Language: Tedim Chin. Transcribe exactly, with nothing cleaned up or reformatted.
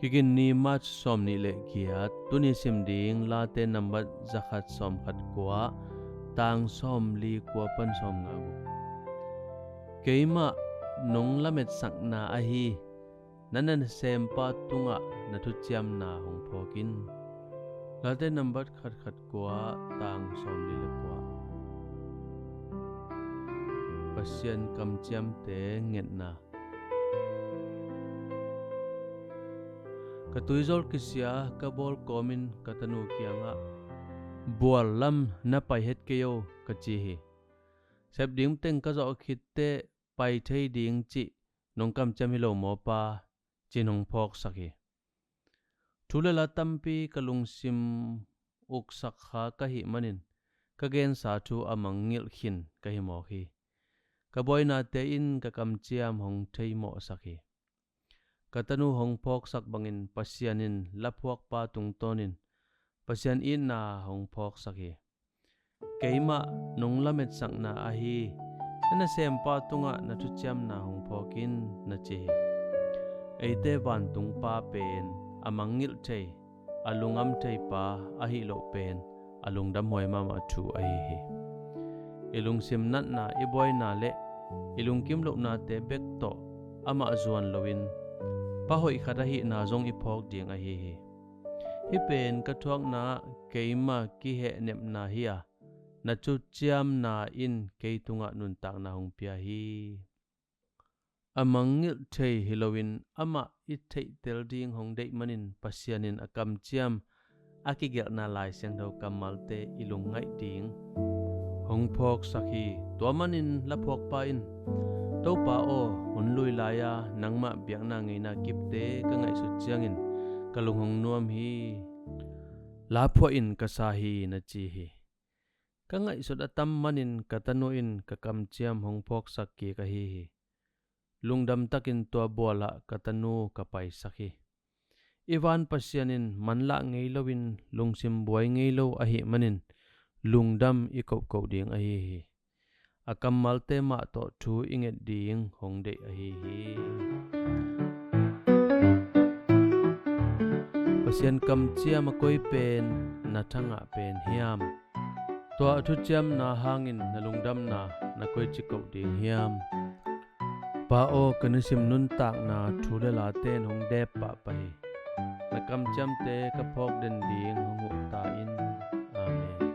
Kiginni March sawmnih le giat, tuni sim ding Late nambat zakhat sawmkhat kua, tang sawmli kua pan sawmnga guk. Keimah nong lametsakna ahi na nasempa tungah na thuciamna hong phawk in. Late nambat khatkhat kua, tang sawmli le kua. Pasian kamciamte ngetna. Ka tuizawl kisia ka bawl kawmin ka tanu kiangah, bual lam na pai het kei o, ka ci hi. Sep ding teng ka zawh khit teh pai thei ding cih nong kamciam hi lo maw pa, ci-in hong phawksak hi. Thu le la tampi ka lungsim uksak kha ka hih manin ka gensa thu a mangngilh khin ka hi mawk hi. Ka buainate in ka kamciam hong theimawhsak hi. Ka tanu hong phawksak bangin Pasian in laphuakpa tungtawnin Pasian itna hong phawksak hi. Keimah nong lametsakna ahi na nasempa tungah na thuciamna hong phawk in, na ci hi. Eite vantungpa pen a mangngilh thei, a lungam thei pa ahih loh pen a lungdamhuai mahmah thu ahi hi. I lungsim natna, i buaina le i lungkim lohnate bek tawh amah zuan loin pa hoih khat ahihna zong i phawk ding ahi hi. Hih pen ka thuakna ah keima kihehnepna hi a, na thuciamna in kei tungah nuntakna hong pia hi. A mangngilh thei hi loin amah i theihtel ding hong deih manin Pasian in a kamciam a kigelhna Lai Siangtho kammalte i lungngaih ding hong phawksak hi. Tua manin laphuakpa in, Topa aw, hun lui lai-a nangmah biakna ngeina kipte ka ngaihsut ciangin ka lung hong nuam hi. Laphuah in ka sa hi, na ci hi. Ka ngaihsut a tam manin ka tanu in ka kamciam hong phawksak kik ahi hi. Lungdam takin tua bualah ka tanu ka paisak hi. I van Pasian in manlah ngei loin lungsim buai ngei lo ahih manin lungdam i kohkoh ding ahi hi. A kammalte mah tawh thu i nget ding hong deih ahi hi. Pasian kamciam a koi pen na thangah pen hiam? Tua a thuciamna hangin na lungdamna na koici koh ding hiam? Pa aw, ka nisim nuntakna thu le late in hong dep pahpah hi. Na kamciamte ka phawk den ding hong huh ta in. Amen.